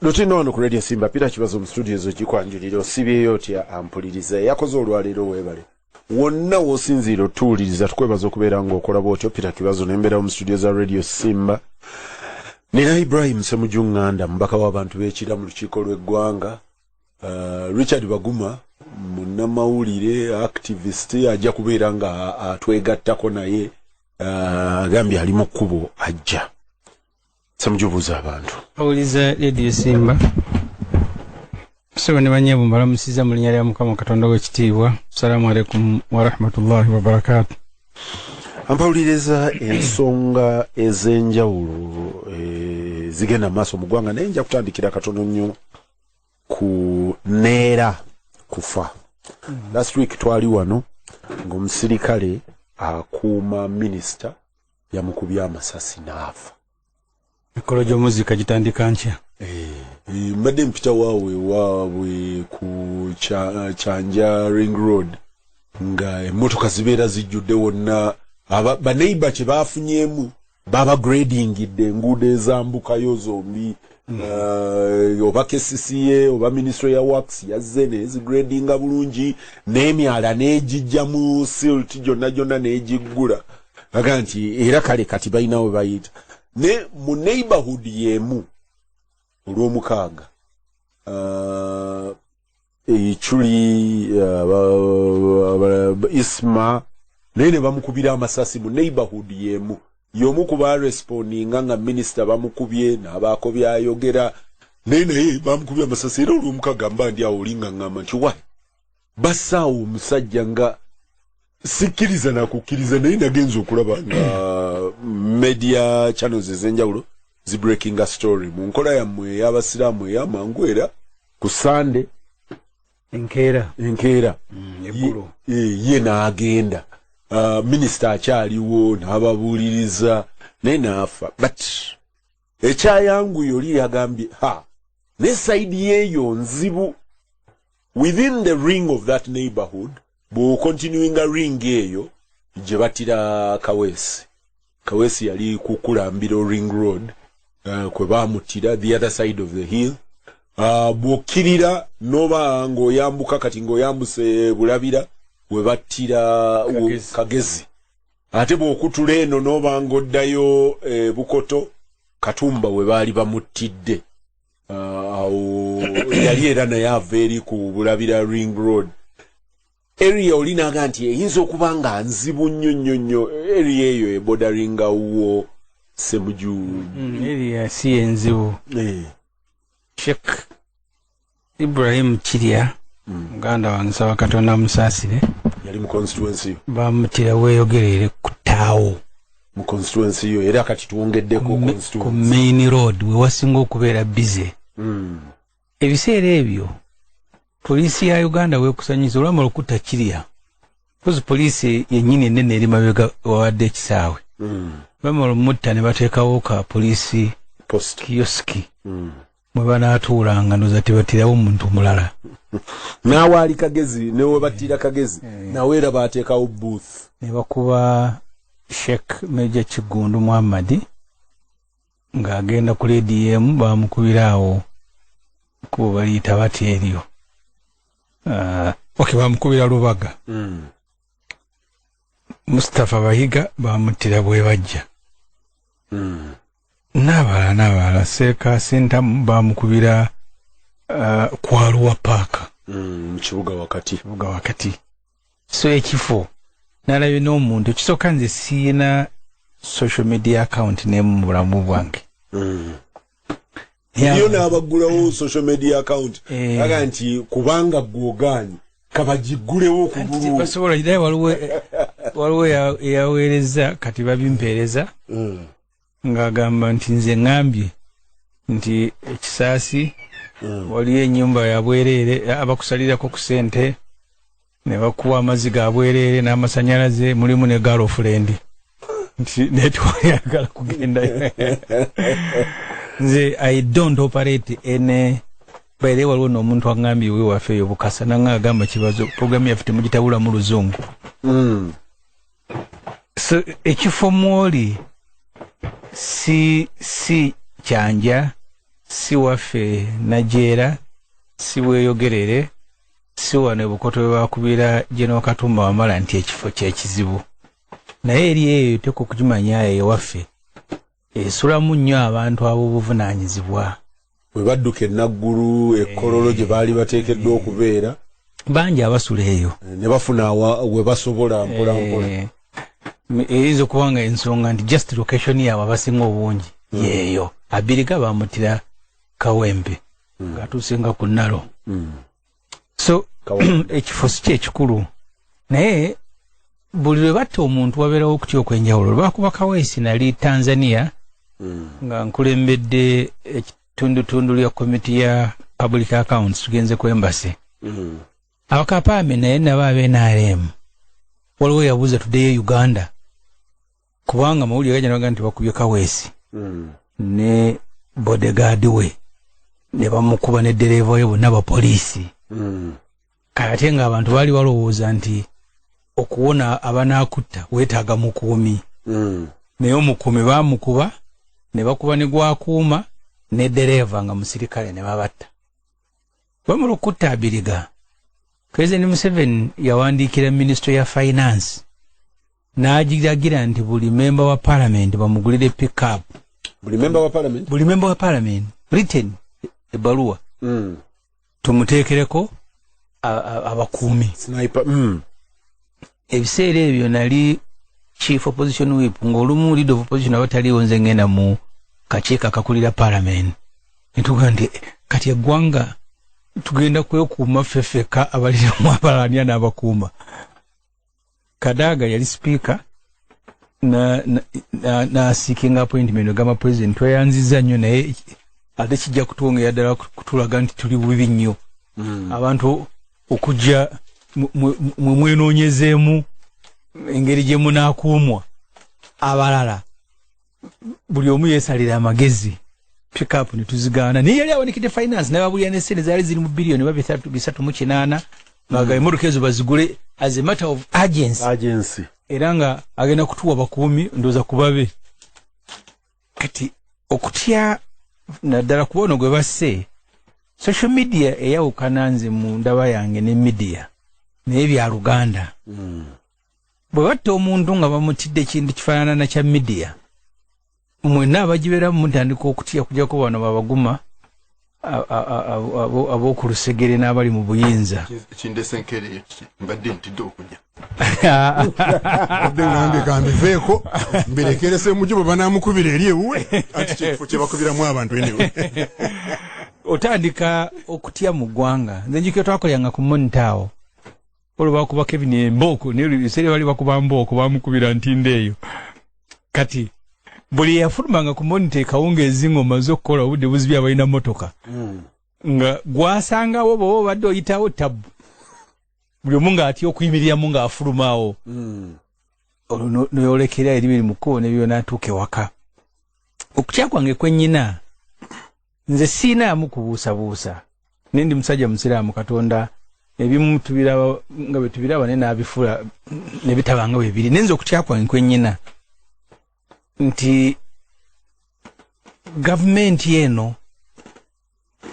Lutino wano ku Radio Simba, Peter Kibazo mu studio z'okikwanjulira. Osibyeyo otya ampuliriza eyakoze olwaleero? Weebale wonna w'osinziira otuwuliriza, tukwebaza okubeera ng'okola bw'otyo. Peter Kibazo nembeerawo mu studio za Radio Simba, nina Ibrahim Semuju Nganda, mubaka w'abantu b'Ekira mu lukiiko lw'eggwanga, Richard Baguma, munnamawulire activist, ajja kubeera nga atwegattako naye agambye ali mu kkubo ajja. Semuju, buuza abantu. Awuliza Radio Simba, sebo ne bannyabo, mbalamusiza mu linnya lya Mukama Katonda w'ekitiibwa. Assalamu alaikum warahmatullahi wabarakatu. Ampawuliriza, ensonga ez'enjawulo zigenda mu maaso mu ggwanga, naye nja kutandikira katono nnyo ku neera kufa. Last week twali wano ng'omusirikale akuuma minisita yamukubye amasasi n'afa. Emikolo gy'omuzika gitandika nkya. Mbadde mpita waawe ewaabwe ku Kyanja Ring Road, nga emmotoka zibeera zijjudde wonna. Baneiba kye baafunyeemu, baba gradingidde enguudo ezambukayo zombi. Oba KCCA oba Ministry ya Works yazze nezigradinga bulungi, n'emyala n'egijjamu silt gyonna gyonna n'egiggula, aga nti era kale kati balina we bayita. Ne mu neighborhood y'emu, olw'omukaaga, Echuli Isma naye ne bamukubira amasasi mu neighborhood y'emu. Y'omu ku barespondinga nga minisita bamukubye n'abaako byayogera, naye bamukubye amasasi. Era olw'omukaaga mba ndi awo, oli nga ŋŋamba nti why bassaawo omusajja nga sikkiriza nakukkiriza, naye nagenza okulaba nga media channels ez'enjawulo zibreakinga story mu nkola yammwe ey'abasiraamu ey'amangu, era ku Sande. Enkeera. Enkeera. Eggulo. Ye n'agenda, minisita akyaliwo n'ababuuliriza, naye n'afa. But ekyayanguye, oli yagambye ha ne side yeeyo nzibu within the ring of that neighborhood. Bw'ocontinuinga ring eyo gye batira Kaweesi, Kaweesi yali kukulambira Ring Road, kwe bamuttira, the other side of the hill. Bw'okkirira n'oba ng'oyambuka, kati ng'oyambuse Bulabira, we battira Kagezi. Kagezi. Ate bw'okutula eno n'oba ng'oddayo Bukoto, Katumba we baali bamuttidde. Awo yali era naye ava eri ku Bulabira Ring Road area. Oli naga nti eyinza okuba nga nzibu nnyo nnyo nnyo area eyo ebodaringa wo, Semuju. Area si enzibu. Sheikh Ibrahim Kirya, muganda wange, saba Katonda amusaasire. Yali mu constituency yo. Bamutira Weeyogerere ku ttaawo. Mu constituency yo, era kati twongeddeko ku constituency. Main road we wasinga okubeera busy. Ebiseera ebyo poliisi ya Uganda weekusanyiza olwamala okutta Kirya, kozi poliisi yennyini enene eri mabega wawadde ekisaawe. Bamala omutta ne bateekawo ka poliisi post kiosk mwe banaatuulanga, ndoza tebatirawo omuntu mulala. Naawe ali Kagezi, newe battira Kagezi, nawe era bateekawo booth. Ne bakuba Sheikh Major Kigundu Muhammadi ng'agenda ku leediyo emu, bamukubira awo kubo baliyita batya eryo? Ok, bamukubira Lubaga. Mustapha Bahiga bamuttira bwe bajja. N'abalala n'abalala, Seeka Sentamu bamukubira Kwaluwa Paaka. Mu kibuga wakati. Kibuga wakati. So ekifo nalabye n'omuntu ekisooka, nze siyina social media account nemu mu bulamu bwange. Yo n'abaggulawo social media account. Eh. Aga nti kubanga gwogaanyi, kabagiggulewo ku Anti bululu. Basobola, naye waliwo eyaweereza, kati babimpeereza, ng'agamba nti nze ŋŋambye nti ekisaasi waliyo ennyumba ya bwereere, abakusalirako ku ssente ne bakuwa amazzi ga bwereere n'amasanyalaze, mulimu ne girlfriend, nti naye tewayagala kugendayo. Nze I don't operate any. Baire waliwo n'omuntu aŋŋambye we waffe eyo Bukasa, nanga agamba, "Kibazo, programu yaffe temugitabula mu Luzungu." So ekifo mwoli si Kyanja. Si waffe Najeera, si Bweyogerere, si wano Bukoto we bakubira General Katumba Wamala nti ekifo kyekizibu, naye eri eyo teko okugimanya ewaffe esulamu nnyo abantu ab'obuvunaanyizibwa. Bwe badduka enaggulu ekkololo gye baali bateekeddwa okubeera, bangi abasula eyo ne bafuna we basobola mpola mpola. Eyinza okuba nga ensonga nti just location yaabwe abasinga obungi yeeyo. Abiriga bamutira Kawempe ng'atuuse nga ku nnalo. So ekifo si kyekikulu, naye buli lwe batta omuntu wabeerawo okutya okw'enjawulo. Lwakuba Kaweesi nali Tanzania nga nkulembedde ekitundutundu lya komiti ya public accounts, tugenze ku embassy. Abakapaame naye nabo abe NRM waliwo yabuuza tuddeyo Uganda kubanga mawulire gajja nti bakubye Kaweesi ne bodyguard we ne bamukuba ne ddereeva we bonna bapoliisi. Kale ate ng'abantu baali balowooza nti okuwona abanaakutta weetaaga mukuumi, naye omukuumi baamukuba ne bakuba ne gwakuuma ne ddereeva nga musirikale ne babatta. Bamala okutta Abiriga, President Museveni yawandiikira Ministry ya Finance n'agiragira nti buli memba wa parliament bamugulire pickup. Buli memba wa parliament? Buli memba wa parliament, written ebbaluwa, tumuteekereko abakuumi. Sniper. Ebiseera ebyo nali chief opposition whip, ng'olumu leader of opposition abataliiwo nze ngenda mu kakiiko akakulira parliament, netugaa nti kati eggwanga tugenda kwekuuma ffe ffekka, abaliramu abalala ani anaabakuuma? Kadaga yali speaker na seeking appointment, ogamba president tweyanziza nnyo, naye ate kijja kutwongera ddala kutulaga nti tuli bubi nnyo. Abantu okujja mwe mwenoonyezeemu engeri gye munaakuumwa, abalala buli omu yeesalira amagezi. Pickup ne tuzigaana, naye yali awanikidde finance n'ababulira ne sente zaali ziri mu biliyoni ba 308, nga emmotoka ezo bazigule as a matter of urgency. Agency. Era nga agenda kutuwa bakuumi ndowooza kubabe. Kati okutya naddala kuba ono gwe basse, social media eyawukana nze mu ndaba yange ne media, naye bya Luganda. Bwe batta omuntu nga bamutidde ekintu kifaanana na kya media, mwenna abagibeeramu mutandika okutya, kujjako bano babaguma ab'oku lusegere n'abali mu buyinza. Kindese nkereyo, mbadde ntidde okujja, mbadde ngambye kambiveeko mbirekere Ssemujju bwe banaamukubira eri ewuwe, anti kyekifo kye bakubiramu abantu anyway. Otandika okutya mu ggwanga. Nze njukira twakolyanga ku Monitor awo, olwo bakuba Kevin embooko, naye ebiseera bali bakuba mbooko, bamukubira ntinda eyo. Kati buli yafulumanga ku Monitor ekawungeezi ng'omaze okukola, obudde buzibye, abalina motoka nga gwasangawo bwoba obadde oyitawo tabu, buli omu ng'atya okuyimiriramu ng'afulumaawo. Olwo noyolekera eri biri mu kkubo nebyo n'atuuka ewaka. Okutya kwange kwennyina nze siinaamu kubuusabuusa, naye ndi musajja musiraamu, Katonda ebimu tubiraba nga bwe tubiraba naye n'abifuula ne bitaba nga bwe biri. Naye nze okutya kwange kwennyina nti gavumenti eno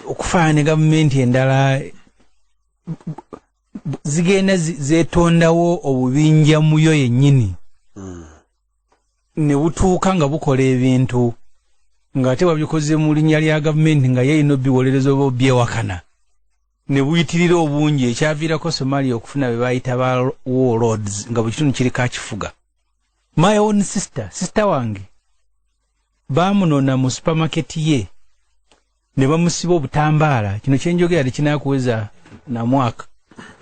okufaanana ne gavumenti endala zigenda zeetondawo obubinja muyo yennyini ne butuuka nga bukola ebintu ng'ate babikoze mu linnya lya gavumenti nga ye erina obiwolereza oba obyewakana, ne buyitirira obungi, ekyaviirako Somalia okufuna be bayita ba warlords, nga buli kitundu kiriko akifuga. My own sister, sister wange baamunona mu supermarket ye ne bamusiba obutambaala, kino kyenjogera tekinaakuweza na mwaka,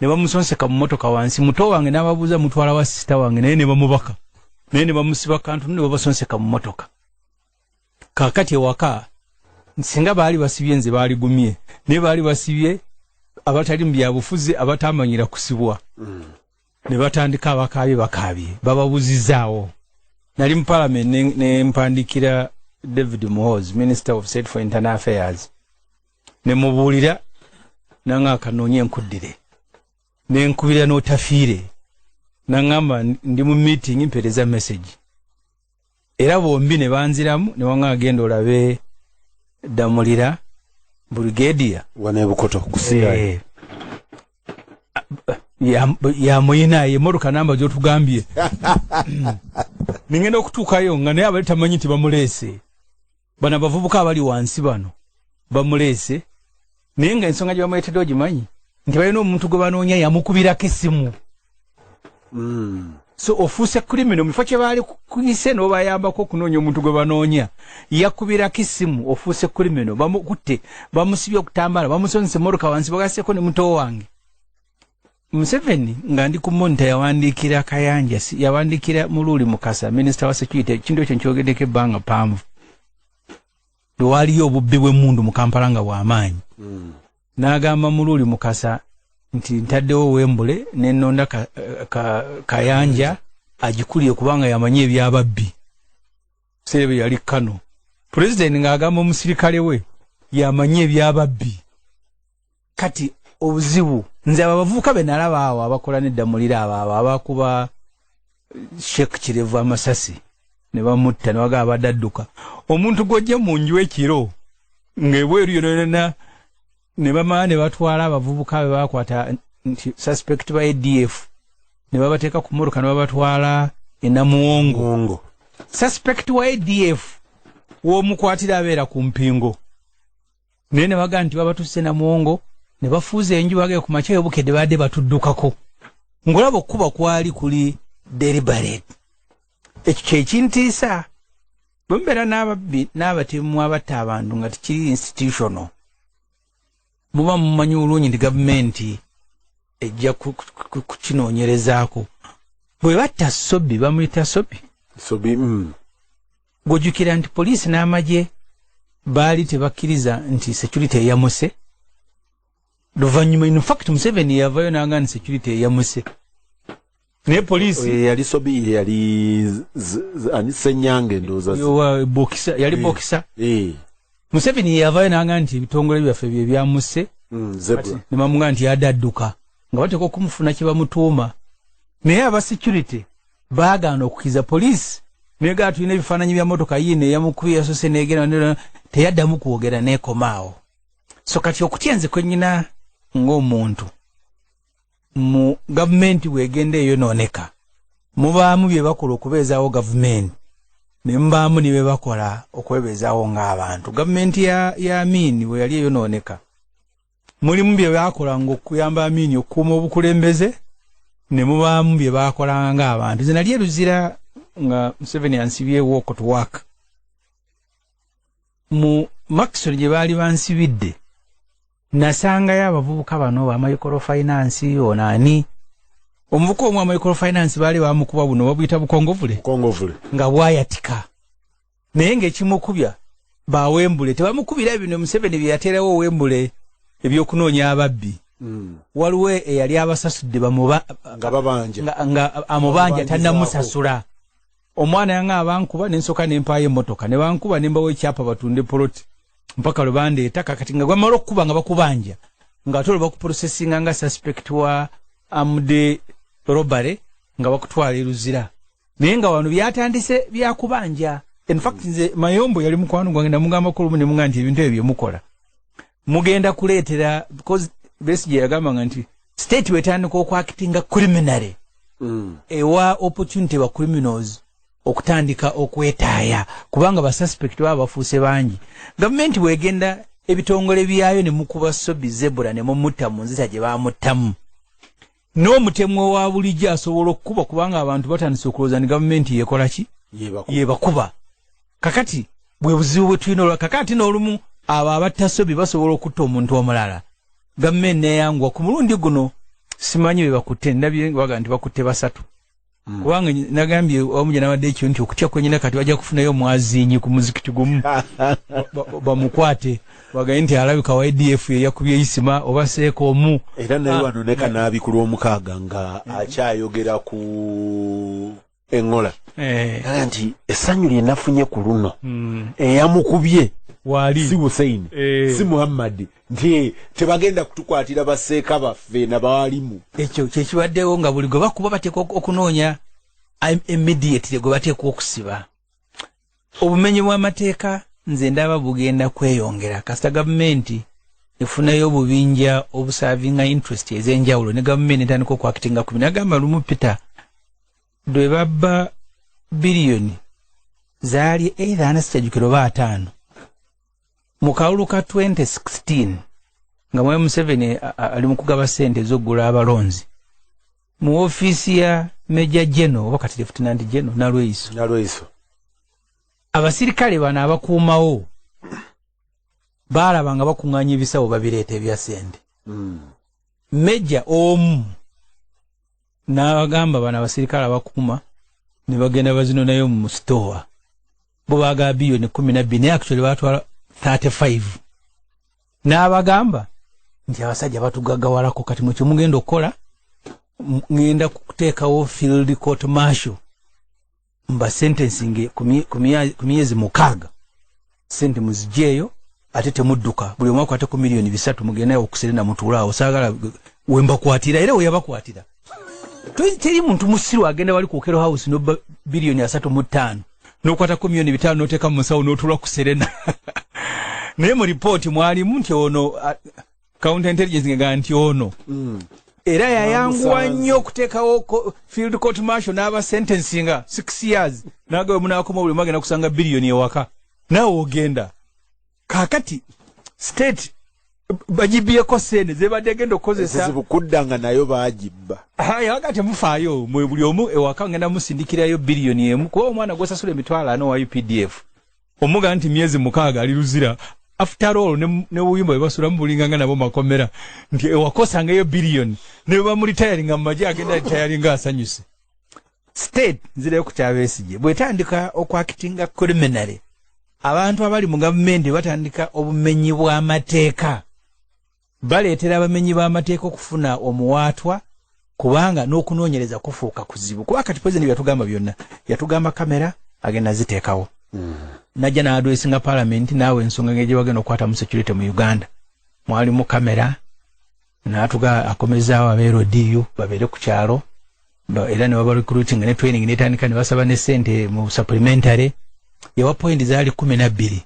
ne bamusonseka mu motoka wansi. Muto wange n'ababuuza mutwala wa sister wange, naye ne bamubaka, naye ne bamusiba kantu ne babasonseka mu motoka. Kaakati ewaka singa baali basibye nze baaligumye, naye baali basibye abatali mu byabufuzi abatamanyira kusibwa, ne batandika abakaabye bakaabye bababuzizaawo. Nali mu parliament ne mpandikira David Muhoozi, Minister of State for Internal Affairs, ne mubuulira nanga akanoonye enkuddire, nenkubira n'otafiire naŋŋamba ndi mu meeting, mpeereza message. Era bombi ne banziramu ne wanga agenda olabe Ddamulira. Brigadier wanebukoto kusiya ya muyina ye motoka namba gyotugambye. Ningenda okutuukayo nga naye abali tamanyi nti bamuleese. Bano abavubuka abali wansi bano bamuleese, naye nga ensonga gye bamuleetedde ogimanyi nti balina omuntu gwe banoonya yamukubirako essimu. So ofuuse criminal mu kifo kye baali kuyise n'obayambako okunoonya omuntu gwe banoonya, yakubirako essimu, ofuuse criminal. Bamukutte, bamusibye okutambala, bamusonse emmotoka wansi, bagasseeko ne muto wange. Museveni nga ndi ku Monitor yawandiikira Kayanja, yawandiikira Muluuli Mukasa, minisita wa security, ekintu ekyo nkyogeddeko ebbanga ppanvu. Lwaliyo obubbi bw'emmundu mu Kampala nga bw'amaanyi. N'agamba Muluuli Mukasa nti ntaddewo Wembule ne nnonda Kayanja agikulire kubanga yamanyi ebyababbi. Serebe yali Kano. Pulezidenti ng'agamba omusirikale we yamanyi ebyababbi. Kati obuzibu nze abo abavubuka be nalaba awo abakola n'eddamulira abo abakuba Sheikh Kirevu amasasi ne bamutta ne bagamba abadde adduka. Omuntu gw'ojja mu nju ekiro ng'ebweru yonna yonna ne bamala ne batwala abavubuka be bakwata nti suspect ba ADF ne babateeka ku mmotoka ne babatwala e Namuwongo. Suspect wa ADF w'omukwatira abeera ku mpingo, naye ne bagamba nti babatuuse Namuwongo ne bafuuza enju, bagenda ku makya y'obukedde badde batuddukako. Ng'olaba okkuba kwali kuli deliberate. Ekyo kye kintiisa. Bwe mubeera n'ababbi n'abatemu abatta abantu nga tekiri institutional, muba mumanyi bulungi nti gavumenti ejja kukinoonyerezaako. Bwe batta Sobi, bamuyita Sobi? Sobi. Gw'ojjukira nti poliisi n'amagye baali tebakkiriza nti security eyamuse. Luvannyuma, in fact, Museveni yavayo n'agamba nti security eyamuse. Naye poliisi yali Sobi, yali ani, Ssenyange ndowooza. Bokisa, yali Bokisa. Museveni yavayo n'agamba nti ebitongole byaffe bye byamuse. Zebra. Ne bamugamba nti yadde adduka nga bateeka okumufuna kye bamutuuma. Naye aba security baagaana okukkiriza poliisi negala tulina ebifaananyi bya mmotoka yiino eyamukubye yasoose negera, teyaddamu kwogera n'ekomaawo. So kati okutya nze kwe nnyina ng'omuntu mu gavumenti bw'egenda eyonooneka, mubaamu bye bakola okubeezaawo gavumenti ne mubaamu ne bye bakola okwebeezaawo ng'abantu. Gavumenti ya Amini bwe yali eyonooneka, mulimu bye baakolanga okuyamba Amini okukuuma obukulembeze ne mubaamu bye baakolanga ng'abantu. Nze nali e Luzira nga Museveni ansibye walk to work. Mu Maxon gye baali bansibidde nasangayo abavubuka bano ba microfinance ono ani. Omuvubuka omu wa microfinance baali bamukuba buno babuyita bukongovule. Bukongovule. Nga bwayatika. Naye ng'ekimukubya bawembule tebamukubira bino Museveni bye yateerawo Wembule ebyokunoonya ababbi. Waliwo eyali abasasudde nga babanja. Nga amubanja tannamusasula. Omwana yanga abankuba ne nsooka ne mpaayo emmotoka ne bankuba ne mbawa ekyapa batunde poloti mpaka lwe bandeeta. Kakati nga bamala okukuba nga bakubanja nga ate olwo bakuprocesinga nga suspect wa armed robbery nga bakutwala e Luzira. Naye nga wano byatandise byakubanja. In fact nze Mayombo yali mukwano gwange namugambako olumu ne mugamba nti ebintu ebyo bye mukola mugenda kuleetera, because Besigye yagambanga nti state wetandika okwactinga criminally ewa opportunity ba criminals okutandika okwetaaya kubanga ba suspect baba bafuuse bangi. Gavumenti bwegenda ebitongole byayo ne mukuba Sobi Zebra ne mumutta mu nzita gye bamuttamu, n'omutemu owa bulijjo asobola okukuba kubanga abantu batandise okulowooza ni gavumenti yekola ki? Yebakuba. Kakati bwe buzibu bwe tulina olwa kakati n'olumu abo abatta Sobi basobola okutta omuntu omulala, gavumenti neyanguwa. Ku mulundi guno simanyi be bakutte, ndabye baga nti bakutte basatu. Kubanga nagambye omu gye nabadde ekyo nti okutya kwenyina kati bajja kufunayo omwazinyi ku muzikiti gumu bamukwate bagaye nti alabika wa ADF eyakubye Isima oba seeka omu. Era naye wano ne Kanaabi ku Lwomukaaga nga akyayogera ku eŋŋola nti essanyu lye nafunye ku luno eyamukubye wali si Hussein si Muhammad, nti tebagenda kutukwatira baseeka baffe na baalimu. Ekyo kyekibaddewo nga buli gwe bakuba bateekwa okunoonya immediately gwe bateekwa okusiba. Obumenyi bw'amateeka nze ndaba bugenda kweyongera kasita gavumenti Efunayo obubinja obusavinga interest ez'enjawulo ne gavumenti etandika okuactinga ku nagamba lumu Peter lwe babba biliyoni zaali either ana sikyajjukira oba 5 mu kalulu ka 2016 nga Mwami Museveni ali mu kugaba ssente ez'okugula abalonzi mu ofiisi ya Major General oba kati Lieutenant General Nalweyiso. Abasirikale bano abakuumawo baalaba nga bakuŋŋaanya ebisawo babireeta ebya ssente. Major omu n'abagamba bano abasirikale abakuuma ne bagenda bazinonayo mu store. Bo baagala biliyoni 12 naye actually baatwala 35. N'abagamba nti abasajja batugaggawalako, kati mwe kyemugenda okukola ngenda kuteekawo field court martial mba sentencing ku myezi 6, sente muzigyeyo ate temudduka, buli omu akwate ku miliyoni 3 mugendeyo okuserena mutuulaawo, saagala wembakwatira. Era weyabakwatira teri muntu musiru agenda wali ku Okello House n'obba biliyoni 35 n'okwata ku miliyoni 5 n'oteeka mu nsawo n'otuula ku Serena. Naye mu ripooti mwalimu nti ono counter intelligence ng'egamba nti ono era yayanguwa nnyo okuteekawo field court martial n'aba sentencinga 6 years n'agaba munaakoma buli mwagenda kusanga biliyoni ewaka naawe ogenda. Kaakati state bagibyeko sente zebadde egenda okukozesa kuddanga nayo bagibba. Yabaga temufaayo mwe buli omu ewaka ngenda musindikirayo biliyoni 1 kuba omwana gw'osasula 40,000 wa UPDF omuga nti myezi 6 ali Luzira. After all ne buyumba bwe basulamu bulinganga nabo makomera nti ewakosangayo biliyoni ne bamuritayaringa mu magye agenda ritayaringa asanyuse. State nzireyo ku kya Besigye bwetandika okwakitinga criminally, abantu abali mu gavumenti batandika obumenyi bw'amateeka, baleetera abamenyi b'amateeka okufuna omuwaatwa kubanga n'okunoonyereza kufuuka kuzibu. Kuba kati president byatugamba byonna, yatugamba kamera agenda ziteekawo, najja n'addressinga parliament naawe ensonga ngeri gye bagenda okukwata mu security mu Uganda mwalimu kamera, n'atuga akomezaawo aba LDU babeere ku kyalo era ne baba recruiting ne training netandika ne basaba ne ssente mu supplementary. Yawa point zaali 12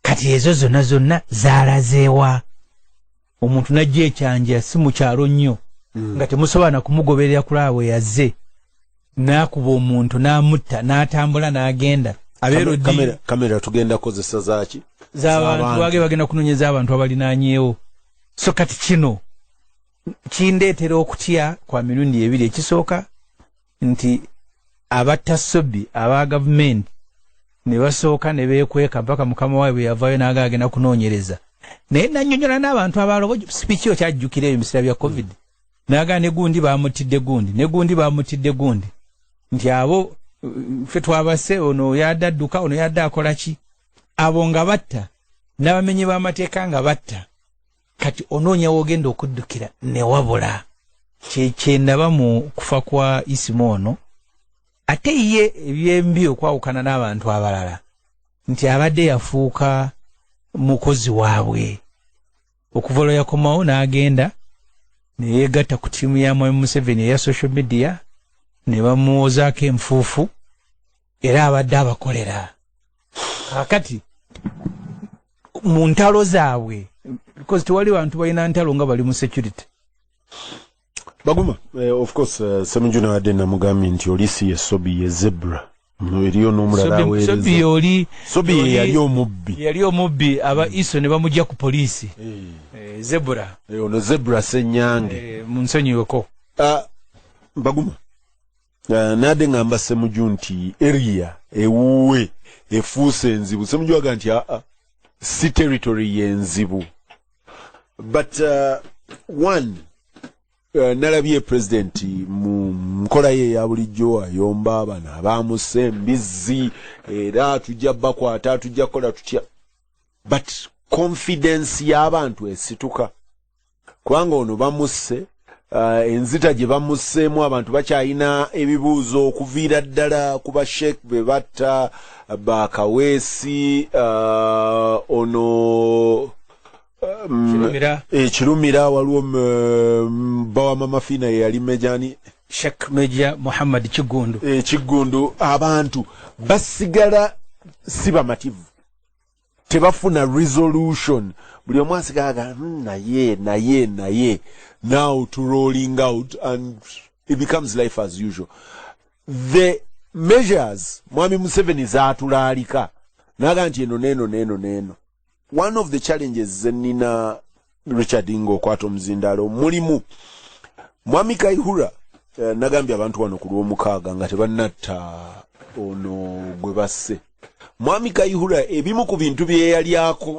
kati ezo zonna zonna zaalazeewa. Omuntu najja ekyanja si mu kyalo nnyo nga temusobola na kumugoberera kulaba bwe yazze, n'akuba omuntu n'amutta n'atambula n'agenda. Kamera tugenda kukozesa zaaki? Z'abantu bage bagenda kunoonyeza abantu abalinaanyeewo. So kati kino kindeetera okutya kwa mirundi ebiri. Ekisooka nti abatta Sobi aba gavumenti ne basooka ne beekweka mpaka mukama waabwe yavaayo n'aga agenda kunoonyereza, naye nannyonnyola n'abantu abalala speech okyajjukira ebyo biseera bya COVID, n'agaa ne gundi baamutidde gundi ne gundi baamutidde gundi nti abo ffe twabase, ono yadde adduka, ono yadde akola ki, abo nga batta n'abamenyi b'amateeka nga batta. Kati onoonya w'ogenda okuddukira ne wabula. Kyendaba mu kufa kwa Isima ono, ate ye ebyembi okwawukana n'abantu abalala nti abadde yafuuka mukozi waabwe okuva lwe yakomawo n'agenda ne yeegatta ku ttiimu ya Mwami Museveni eya social media ne bamuwozaako enfuufu era abadde abakolera. Kaakati mu ntalo zaabwe, because tewali bantu balina ntalo nga bali mu security. Baguma, of course Ssemujju nabadde namugambye nti oli si ye Sobi, ye Zebra. Eriyo n'omulala aweereza. Sobi oli Sobi ye yali omubbi. Yali omubbi aba ISO ne bamugja ku poliisi. Zebra. Ono Zebra Ssenyange. Munsonyiweko. Baguma. Nabadde ngamba Ssemujju nti area ewuwe efuuse enzibu. Ssemujju aga nti si territory yenzibu. But one nalabye president mu nkola ye ya bulijjo ayomba bano abamusse embizzi era tujja bakwata tujja kukola tutya, but confidence y'abantu esituka kubanga ono bamusse enzita gye bamusseemu abantu bakyalina ebibuuzo okuviira ddala ku ba Sheikh be batta bakaweesi ono Kirumira, waliwo bawa Mama Fina ye yali mejani Sheikh Meja Muhammad Kiggundu Kiggundu. Abantu basigala si bamativu. Tebafuna resolution. Buli omu asigaga naye naye naye. Now to rolling out and it becomes life as usual. The measures Mwami Museveni zaatulaalika naga nti eno neeno neeno neeno. One of the challenges zenina, Richard, nga okwata omuzindaalo, mulimu Mwami Kaihura, nagambye abantu wano ku Lwomukaaga nga tebannatta ono gwe basse. Mwami Kaihura, ebimu ku bintu bye yali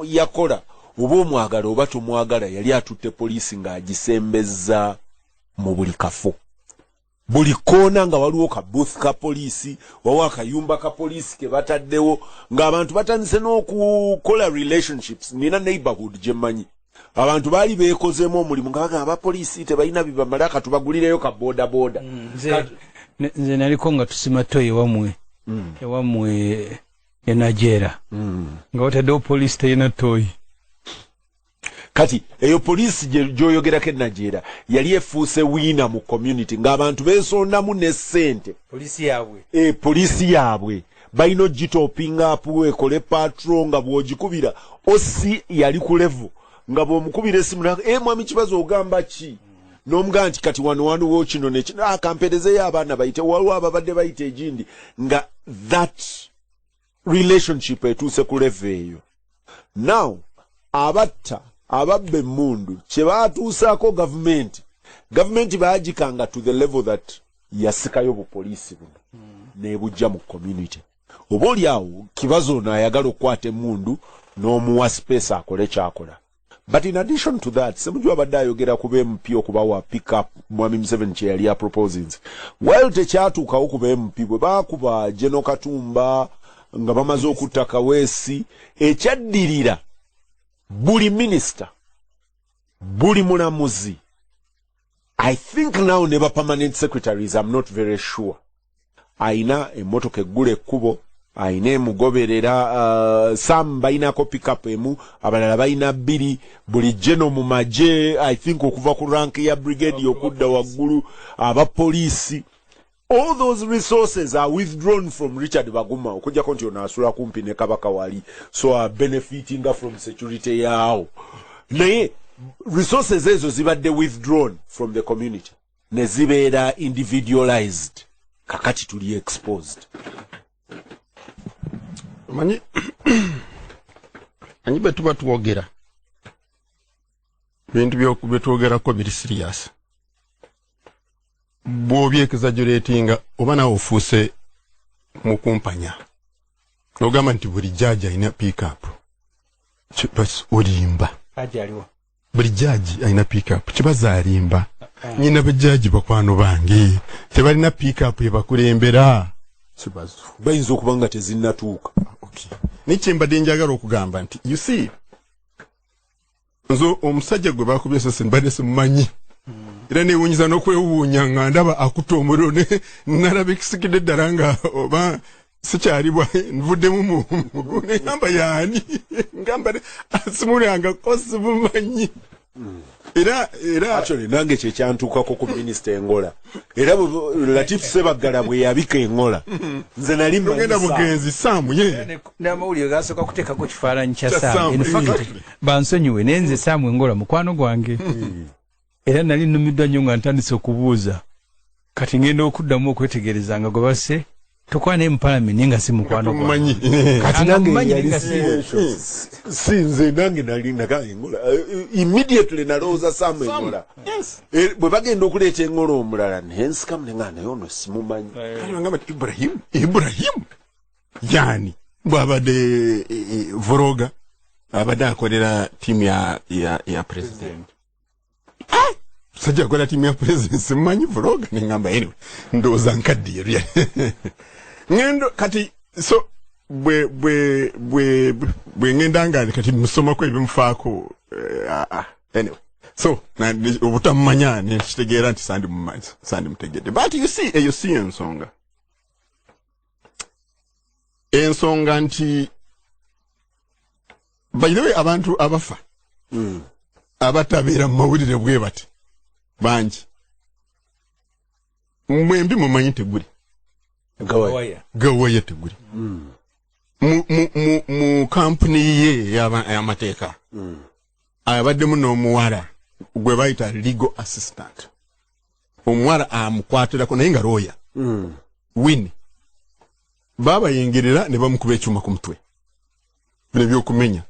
yakola, oba omwagala oba tomwagala, yali atutte poliisi ng'agisembeza mu buli kafo, buli koona nga waliwo ka booth ka poliisi, waliwo akayumba ka poliisi ke bataddewo, ng'abantu batandise n'okukola relationships. Nina neighborhood gye mmanyi, abantu baali beekozeemu omulimu nga bagamba abapoliisi tebalina bibamala, katubagulireyo ka boda boda. Nze naliko nga tusima toyi ewammwe e Najjera, nga bataddewo poliisi terina toyi. Kati eyo poliisi gy'oyogerako e Najjera yali efuuse winner mu community, ng'abantu beesondamu ne ssente. Poliisi yaabwe. E, poliisi yaabwe balina ogitopinga up ekole patrol, nga bw'ogikubira osi yali ku level nga bw'omukubira esimu, e mwami Kibazo, ogamba ki? N'omugamba nti kati wano waliwo kino nekino, akamperezeyo abaana bayite, waliwo ababadde bayita egindi, nga that relationship etuuse ku level eyo. Now abatta, ababba emmundu, kye baatuusaako gavumenti, gavumenti baagikanga to the level that yasikayo bupoliisi buno nebujja mu community. Oba oli awo Kibazo ono ayagala okukwata emmundu n'omuwa space akole kyakola. But in addition to that, Semuju abadde ayogera ku MP okubawa pick up. Mwami Museveni kye yali aproposing, while tekyatuukawo ku MP, bwe baakuba General Katumba nga bamaze okutta Kaweesi, ekyaddirira buli minisita, buli mulamuzi, I think now ne ba permanent secretaries, I'm not very sure, ayina emmotoka eggula ekkubo, ayina emugoberera. Some balinako pickup emu, abalala balina bbiri. Buli general mu magye, I think okuva ku rank ya brigade okudda waggulu, abapoliisi, all those resources are withdrawn from Richard Baguma, okujjako nti ono asula kumpi ne Kabaka wali, so are benefitinga from security yaawo. Naye resources ezo zibadde withdrawn from the community ne zibeera individualized. Kakati tuli exposed. Manyi bwe tuba twogera bintu byetwogerako biri serious, bw'obyexaggeratinga oba naawe ofuuse mukumpanya n'ogamba nti buli jaaji alina pickup, olimba. Haji aliwo. Buli jaaji alina pickup, kibaza alimba. Nyina bajaaji bakwano bange tebalina pickup ebakulembera, Kibazo. Bayinza okuba nga tezinnatuuka. Okay. Naye kyembadde njagala okugamba nti, you see, nze omusajja gwe bakubye esasi mbadde simumanyi, era newunyiza n'okwewuunya nga ndaba akutta omuliro nalaba ekisikidde ddala nga oba sikyalibwa nvuddemu negamba yaani, ngamba simulyangako, simumanyi, era Actually nange kyekyantuukako ku minisita Engola, era Latif Sebaggala bwe yabika Engola, nze nali mmanyi ogenda Sam. Bugenzi Saamu ye. N'amawulire gasooka kuteekako kifaananyi kya Kya Sam. Sam, In fact, bansonyiwe, naye nze Sam Engola mukwano gwange, era nali nnumiddwa nnyo nga ntandise okubuuza. Kati ngenda okuddamu okwetegereza nga gwe basse tokola naye mu palamenti, naye nga si mukwano gwange. Mumanyi. Kati Nga nange mumanyi yali nga si nze, nange nali naga Engola. Immediately nalowooza Sam Engola. Bwe bagenda okuleeta Engola omulala, nensikamu nenga naye ono simumanyi. Kale bagamba nti Ibrahim, Ibrahim yani bwabadde vlogger, abadde akolera tiimu ya president. Musajja akolera tiimu ya president, simumanyi, vlogger. Neŋŋamba anyway, ndowooza nkaddiye ngendo kati. So bwe ngenda nga kati musomako ebimufaako, anyway, so obutamumanya nekitegeera nti sandimumanyi, sandimutegedde. But you see, eyo si ensonga. Ensonga nti, by the way, abantu abafa abatabeera mu mawulire bwe bati bangi. Mwembi mumanyi teguli Gawaya. Gawaya. Gawaya teguli. Mu kampuni ye ey'amateeka abaddemu n'omuwala gwe bayita legal assistant, omuwala amukwatirako naye nga lawyer Wini. Babayingirira ne bamukuba ekyuma ku mutwe, bino ebyokumenya.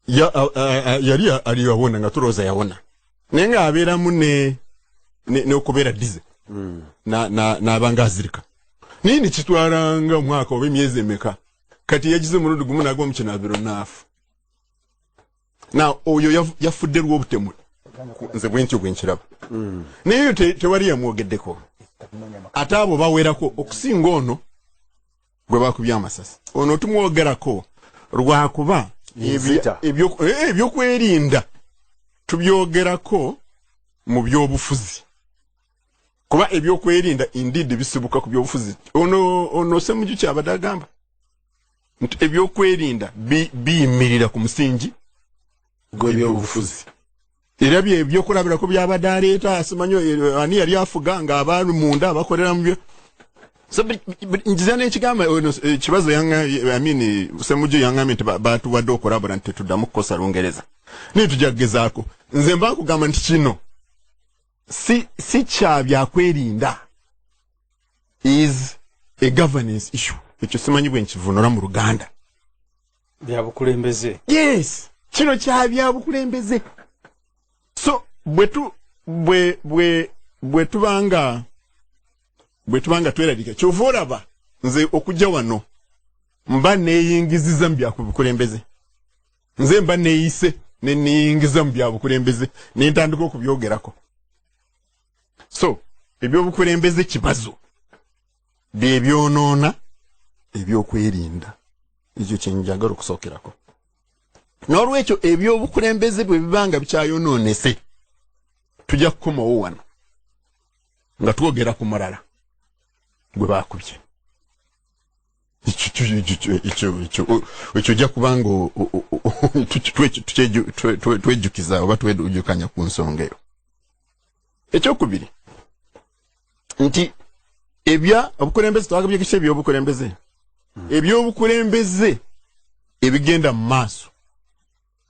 Yali ali yawona, nga tulowooza yawona, naye ng'abeeramu n'okubeera dizzy n'aba nga azirika, naye nekitwalanga omwaka oba emyezi emeka. Kati yagize omulundi gumu n'agwa mu kinaabiro n'afa. Na oyo yafudde lw'obutemu, nze bwentyo bwenkiraba, naye oyo tewali yamwogeddeko. Ate abo bawerako okusinga ono gwe bakubye amasasi. Ono tumwogerako lwakuba Nzita. Ebyokwerinda tubyogerako mu byobufuzi, kuba ebyokwerinda indeed bisibuka ku byobufuzi. Ono Semuju kyabadde agamba nti ebyokwerinda biyimirira ku musingi gw'ebyobufuzi. Era bye ebyokulabirako byabadde aleeta, simanyi ani yali afuga ng'abaali munda abakolera mu byo. So, njiza n'ekigamba ono kibazo yanga, I mean, Semuju yangambye nti batuwadde okulabula nti tetuddamu kukosa Lungereza, naye tujja kugezaako. Nze mba nkugamba nti kino si kya byakwerinda, is a governance issue. Ekyo simanyi bwe nkivunula mu Luganda. Byabukulembeze. Yes, kino kya byabukulembeze. So bwe tu bwe bwe bwe tubanga bwe tubanga tweralika, kyova olaba nze okujja wano mba neeyingiziza mu byabukulembeze. Nze mba neeyise ne neeyingiza mu byabukulembeze ne ntandika okubyogerako. So ebyobukulembeze kibazo bye byonoona ebyokwerinda. Ekyo kyenjagala okusookerako. N'olwekyo ebyobukulembeze bwe biba nga bikyayonoonese, tujja kukomawo wano nga twogera ku mulala gwe bakubye. Ekyo ojja kubanga twejjukiza oba twejjukanya ku nsonga eyo. Ekyokubiri nti ebya obukulembeze twagabye kiki? Ebyobukulembeze ebigenda mu maaso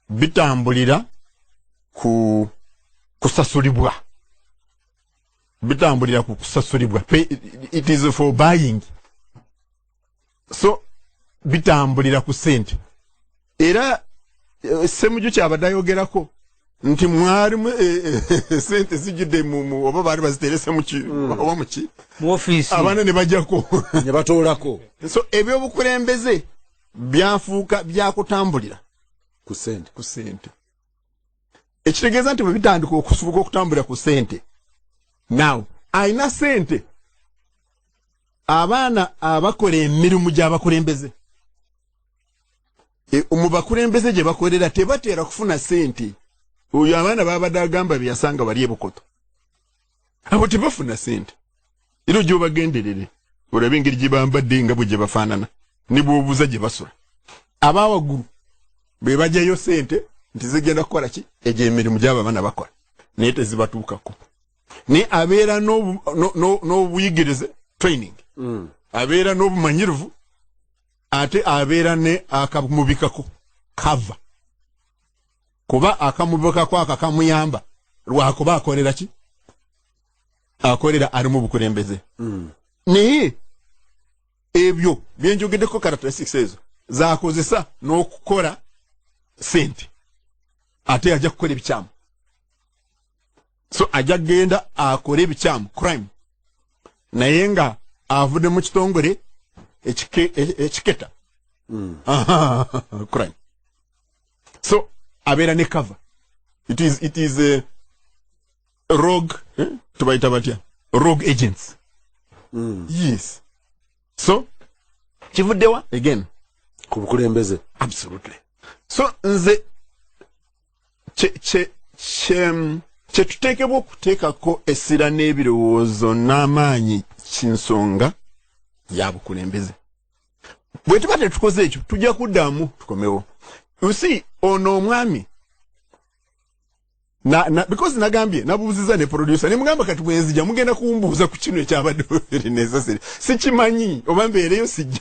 bitambulira ku kusasulibwa, bitambulira ku kusasulibwa. It is for buying, so bitambulira ku sente. Era Semuju kyabadde ayogerako nti mwalimu sente zijjudde oba baali baziterese muki oba muki mu ofiisi, abaana ne bajjako ne batoolako. So ebyobukulembeze byafuuka byakutambulira ku sente. Ku sente. Ekitegeeza nti bwe bitandika okusubuka okutambulira ku sente, now alina sente, abaana abakola emirimu gy'abakulembeze mu bakulembeze gye bakolera tebatera kufuna sente. Oyo abaana babadde agamba byeyasanga bali ebukoto, abo tebafuna sente. Era ojja obagenderere olabe engeri gye bambadde nga bwe gye bafaanana ne bw'obuuza gye basula. Abawaggulu be bajjayo sente nti zigenda kukola ki? Egyo emirimu gyabo abaana bakola, naye tezibatuukako. Naye abeera n'obuyigirize, training, abeera n'obumanyirivu, ate abeera ne akamubikako kava kuba akamubikako ako kamuyamba lwakuba akolera ki? Akolera ali mu bukulembeze. Naye ebyo byenjogeddeko, characteristics ezo zakozesa n'okukola sente, ate ajja kukola ebikyamu. So ajja kugenda akole ebikyamu, crime, naye nga avudde mu kitongole ekiketa crime. So abeera ne cover. It is a rogue, eh? Tubayita batya? Rogue agents. Yes, so kivuddewa again? Ku bukulembeze. Absolutely. So nze kye tuteekebwa okuteekako essira n'ebirowoozo n'amaanyi kinsonga ya bukulembeze. Bwe tuba tetukoze ekyo, tujja kuddamu tukomewo. You see, ono omwami Na because nagambye nabuuziza ne producer ne mugamba kati bwenzija mugenda kumbuuza ku kino ekyabadde necessary, sikimanyi oba mbeereyo sijja.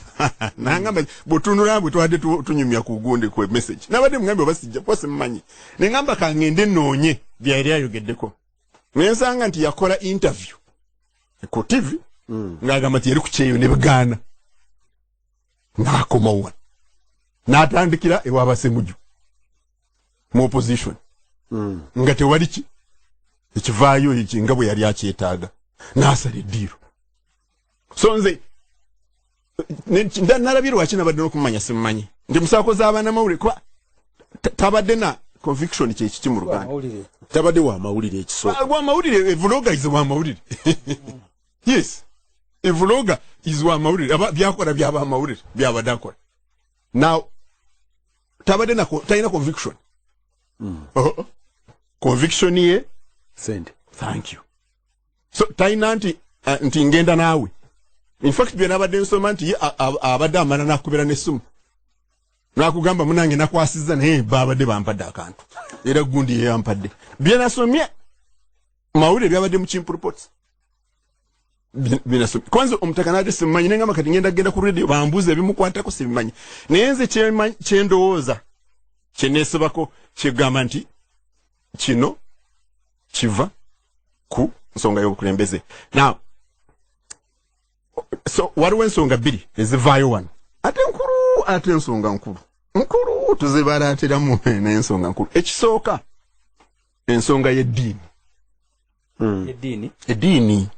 Nangamba bwetunula bwe twadde tunyumya ku gundi ku message, nabadde mugambye oba sijja kuba simumanyi, ne ngamba kangende nnoonye byali ayogeddeko, nensanga nti yakola interview ku TV ng'agamba nti yali ku kyeyo ne bugaana, n'akomawo wano n'atandikira ewa Basemuju mu opposition nga tewali ki ekivaayo eki nga bwe yali akyetaaga, n'asala eddiiro. So nze nalabye lwaki nabadde n'okumumanya simumanyi nti musaako z'abanamawulire kuba tabadde na conviction kyekiki mu Luganda. Amawulire. Tabadde wa mawulire ekisooka. Wa mawulire, vlogger is wa mawulire. Yes, vlogger is wa mawulire. Aba byakola byaba mawulire byabadde akola. Now tabadde na talina conviction. Oh, conviction ye sente. Thank you. So talina nti nti ngenda naawe. In fact bye nabadde nsoma nti ye abadde amala nakubira n'essimu nakugamba munange nakwasizza, naye babadde bampadde akantu era gundi yeyampadde. Bye nasomye mawulire byabadde mu Chimp Reports. Bye nasomye kwanza omutaka nadde simumanyi, nengamba kati ngenda genda ku radio bambuze ebimukwatako, sibimanyi. Naye nze kyendowooza kyeneesibako kyegamba nti kino kiva ku nsonga y'obukulembeze. Now so waliwo ensonga bbiri ezivaayo wano, ate nkulu, ate ensonga nkulu nkulu tuzibalaatiramu n'ensonga nkulu. Ekisooka, ensonga y'eddiini. Eddiini. Eddiini.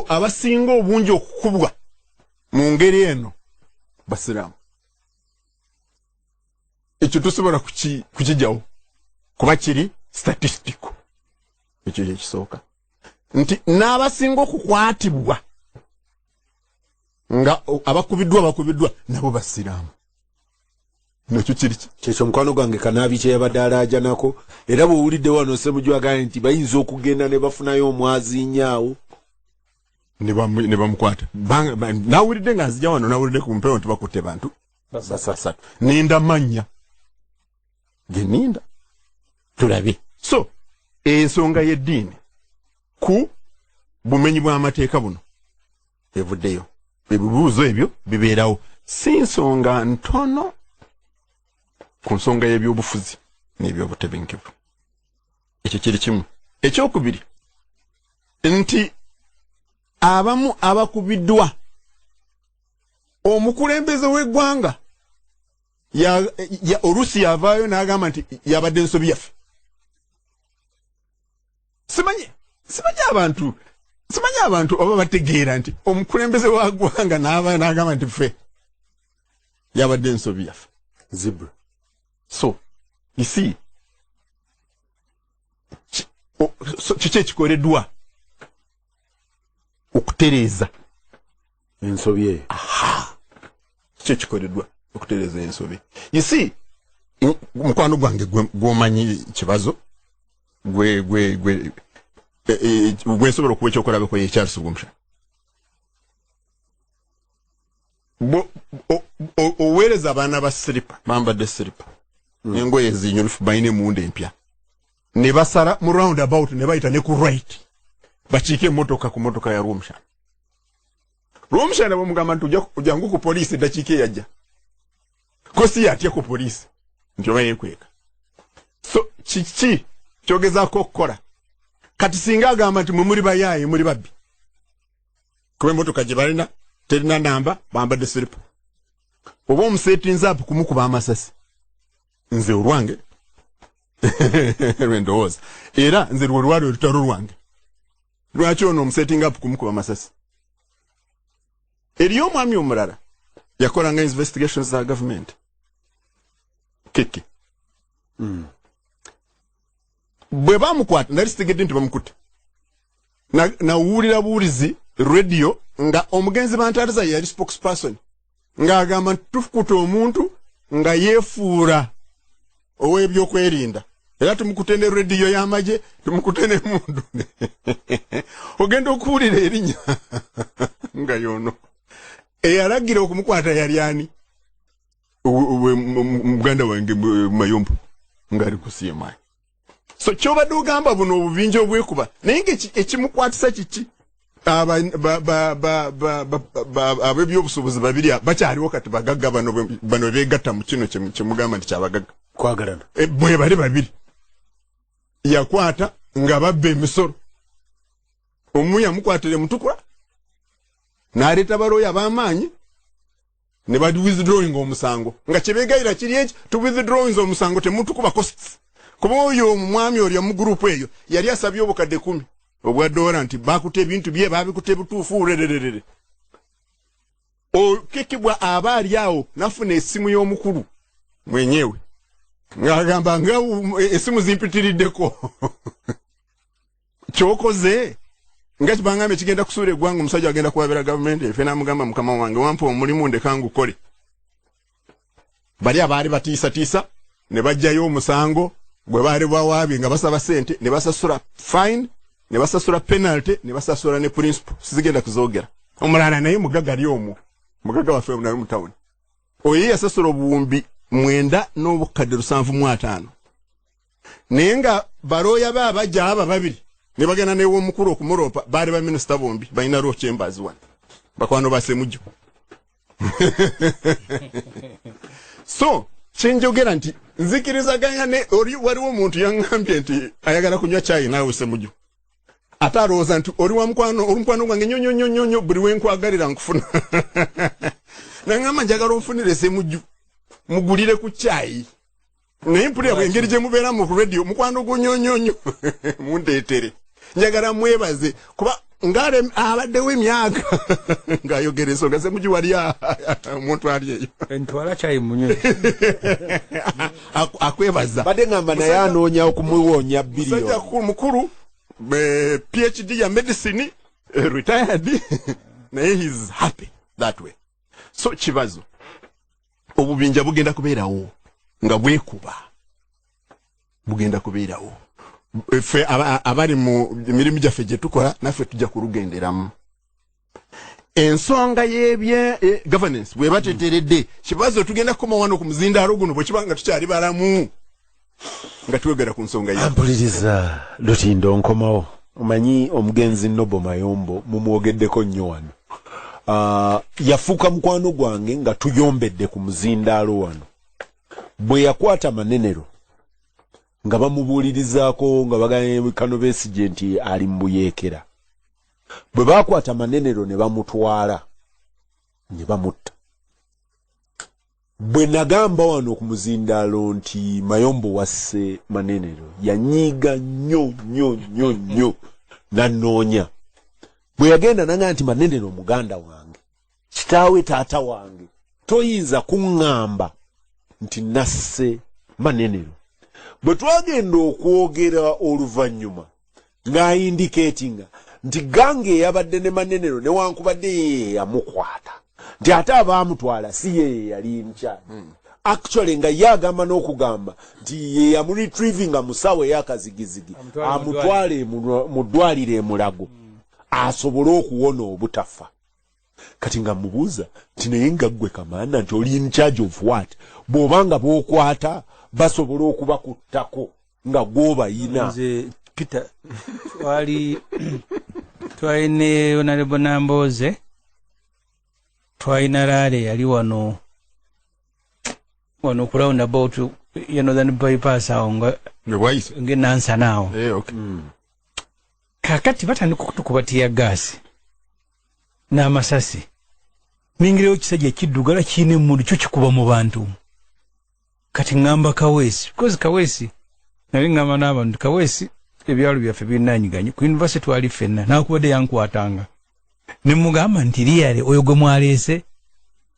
Abasinga obungi okukubwa mu ngeri eno basiraamu. Ekyo tosobola kukijjawo kuba kiri statistical. Ekyo kyekisooka, nti n'abasinga okukwatibwa nga abakubiddwa bakubiddwa nabo basiraamu. Nakyo kiri ki? Kyekyo mukwano gwange Kanaabi kye yabadde alaajanako, era bw'owulidde wano Ssemujju agambye nti bayinza okugenda ne bafunayo omwaziinyaawo ne bamukwata. Nawulidde nga nzija wano, nawulidde ku mpewo nti bakutte bantu basatu. Ninda mannya geninda tulabe. So ensonga y'eddiini ku bumenyi bw'amateeka buno evuddeyo, ebibuuzo ebyo bibeerawo, si nsonga ntono ku nsonga y'ebyobufuzi n'ebyobutebenkevu. Ekyo kiri kimu. Ekyokubiri nti abamu abakubiddwa omukulembeze w'eggwanga oluusi yavaayo n'agamba nti yabadde nsobi yaffe. Simanyi abantu oba bategeera nti omukulembeze wa ggwanga n'avaayo n'agamba nti ffe yabadde nsobi yaffe. Zibra. So you see, so kiki ekikoleddwa okutereeza ensobi eyo? Kiki ekikoleddwa okutereeza ensobi? You see, mukwano gwange gwomanyi kibazo gwe gwe gwe gwe nsobola okuwa ekyokulabako ye Charles Rwomushana. Oweereza abaana ba siripa, bambadde siripa, engoye ezinyulufu, balina emmundu empya, ne basala mu round about ne bayita ne ku right bakiike emmotoka ku motoka ya Rwomushana. Rwomushana bwemugamba nti ojangu ku poliisi, eddakiika eyajja ko si yatya ku poliisi nti oba yekweka. So kiki kyogezaako okukola kati singa agamba nti mwe muli bayaaye, muli babbi, kuba emmotoka gye balina terina namba, bambadde siripa, oba omusetinze apo kumukuba amasasi? Nze olwange lwendowooza, era nze lwe lwali olutalo lwange, lwaki ono omusetting up kumukuba amasasi? Eriyo omwami omulala yakolanga investigations za government keke. Bwe bamukwata nali sitegedde nti bamukutte. Nawulira buwulizi radio nga omugenzi Bantariza yali spokesperson ng'agamba nti tukuta omuntu nga yeefuula ow'ebyokwerinda, era tumukute ne rediyo y'amagye, tumukute n'emmundu. Ogenda okuwulira erinnya nga yono eyalagira okumukwata yali ani? Muganda wange Mayombo ng'ali ku CMI. So kyobadde ogamba buno obubinja obwekuba, naye nga ekimukwatisa kiki? Ab'ebyobusuubuzi babiri bakyaliwo kati, bagagga bano beegatta mu kino kyemugamba nti kyabagagga. Kwagalana. Bwe bali babiri yakwata nga babba emisolo. Omu yamukwatira Mutukula n'aleeta balooya b'amaanyi ne ba withdrawing omusango, nga kyebegayira kiri eki: tu withdrawing omusango, temutukuba costs. Kuba oyo omwami oli mu group eyo yali asabye obukadde 10 obwa dola, nti bakuta ebintu bye, babikuta ebutuufu rererere. Okekibwa aba ali awo nafuna essimu y'omukulu mwenyewe ng'agamba nga essimu zimpitiriddeko, kyokoze nga kibangambye kigenda kusuula eggwanga, omusajja agenda kuwabira gavumenti efe. Namugamba, mukama wange, wampa omulimu, ndeka ngukole. Bali abaali batiisatiisa ne bajjayo omusango gwe baali bawaabye nga basaba sente, ne basasula fine, ne basasula penalty, ne basasula ne principal. Sizigenda kuzoogera. Omulala naye mugagga ali omwo, mugagga waffe naye mu tawuni, oyo ye yasasula 97,750, naye nga balooya be abajja aba babiri ne bagenda newomukulu okumuloopa baali baminisita bombi, balina law chambers wano, bakwano ba Semujju. So kyenjogera nti nzikirizaganya ne oli. Waliwo omuntu yaŋŋambye nti ayagala kunywa kyayi naawe Semujju, ate alowooza nti oli wa mukwano, oli mukwano gwange nnyo nnyo nnyo nnyo nnyo, buli wenkwagalira nkufuna. Naŋŋamba, njagala onfunire Semujju mugulire ku kyayi, naye mpulira bwe engeri gye mubeera mu radio, mukwano gwo nnyo nnyo nnyo, mundeetere, njagala mwebaze kuba ngale abaddewo emyaka ng'ayogera ensonga. Semujju wali omuntu ali eyo. Ntwala kyayi munywe. Akwebaza. Badde ngamba naye anoonya okumuwonya musajja biliyoni. Mukulu, PhD ya medicine, retired, naye he's happy that way. So kibazo, obubinja bugenda kubeerawo nga bwekuba, bugenda kubeerawo. Ffe abali mu mirimu gyaffe gye tukola, naffe tujja kulugenderamu. Ensonga y'ebye governance bweba teteredde, kibazo, tugenda kukoma wano ku muzindaalo guno bwe kiba nga tukyali balamu nga twegera ku nsonga ye. Ampuliriza Lutindo, nkomawo. Omanyi omugenzi Noble Mayombo mumwogeddeko nnyo wano. Yafuuka mukwano gwange nga tuyombedde ku muzindaalo wano bwe yakwata Manenero nga bamubuulirizaako nga bagamba kano Besigye nti ali mu buyeekera. Bwe baakwata Manenero ne bamutwala ne bamutta, bwe nagamba wano ku muzindaalo nti Mayombo wasse Manenero, yanyiiga nnyo nnyo nnyo nnyo, nannoonya. Bwe yagenda nanga nti Manenero muganda wange, kitaawe taata wange, toyinza kuŋŋamba nti nasse Manenero. Bwe twagenda okwogera oluvannyuma, ng'aindicatinga nti gange eyabadde ne Manenero newankubadde ye yamukwata, nti ate abaamutwala si ye yali in charge. Actually nga ye agamba n'okugamba nti ye yamuretrievinga mu ssaawa ey'akazigizigi Amutwale mu amutwale mu ddwaliro emulago asobole okuwona obutafa. Kati nga mubuuza nti naye nga ggwe kamanda, nti oli in charge of what, bw'oba nga b'okwata basobola okubakuttako nga gw'obayina? Nze Peter, twali ne Honorable Namboze, twalina rally yali wano wano ku roundabout ya Northern Bypass awo nga Bwayise. ng'enansana awo. Eh, okay. Kakati batandika okutukuba tear gas n'amasasi. Ningirayo kisajja kiddugala kiina emmundu, kyo kikuba mu bantu. Kati ŋŋamba Kaweesi, because Kaweesi nali ŋŋamba n'abantu, Kaweesi ebyalo byaffe birinanyiganye ku university, twali ffenna, nakubadde yankwatanga ne mugamba nti liyale oyo gwe mwaleese